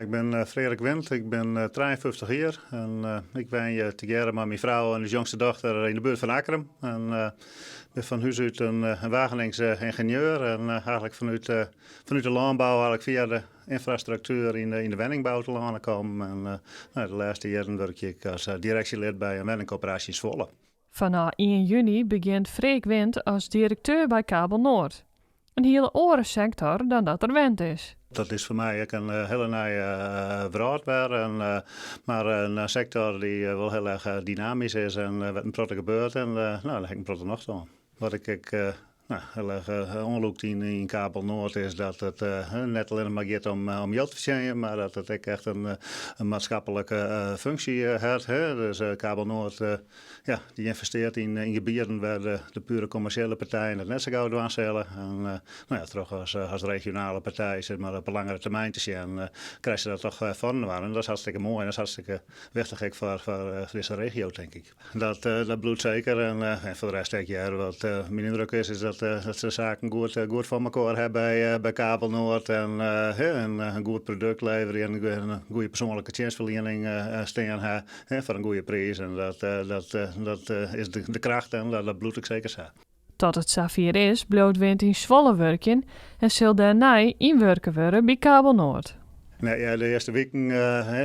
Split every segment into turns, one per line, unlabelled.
Ik bin Freark Wind, ik bin 53 jier en ik wenje tegearre mei myn frou en ús jongste dochter yn de buert fan Akkrum. En bin fan hús út in Wageningse yngenieur en eigentlik fanút de lânbou eigentlik fia de ynfrastruktuer yn de wenningbou telâne kommen. En no, de lêste jierren wurkje ik as direksjelid by in wenningkorporaasje yn Zwolle.
Fanôf 1 juny begjint Freark Wind as direkteur by Kabelnoord. In hiele oare sektor dan dat er wend is.
Dat is foar my ek in hiele nije wrâld wer. En, mar in sektor dy't wol hiel erch dynamysk is en wêr't in protte gebeurt. En no, dêr ha ik in protte nocht oan. Wat ik ek no, hiel erch oanlûkt yn Kabelnoord is dat it net allinnich mar giet om jild te fertsjinjen, mar dat it ek echt in maatskiplike funksje hat. Dus Kabelnoord ja, dy ynvestearret yn gebieten wêr't de pure kommersjele partijen it net sa gau dwaan sille. En no ja, troch as regionale partij sis mar, op in langere termyn te sjen, krije se dat toch foarinoar. En dat is hartstikke moai en dat is hartstikke wichtich ek foar dizze regio, tink ik. Dat bliuwt seker. En foar de rest ek, ja, wat myn yndruk is, is dat se saken goed foar mekoar ha by Kabelnoord. En in goed produkt leverje en in goede persoanlike tsjinstferliening stean ha foar in goede priis. En dat is de kracht en dat bliuwt ek seker sa.
Tot it safier is, bliuwt Wind yn Zwolle wurkjen en sil dêrnei ynwurke wurde by Kabelnoord.
Nee, ja, de earste wiken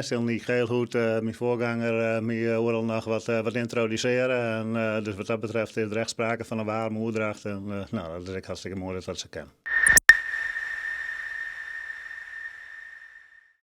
sil Niek Geelhoed, myn foargonger, my oeral noch wat yntrodusearje. En dus wat dat betreft is der echt sprake fan in waarme oerdracht. En no, dat is ek hartstikke moai dat dat sa kin.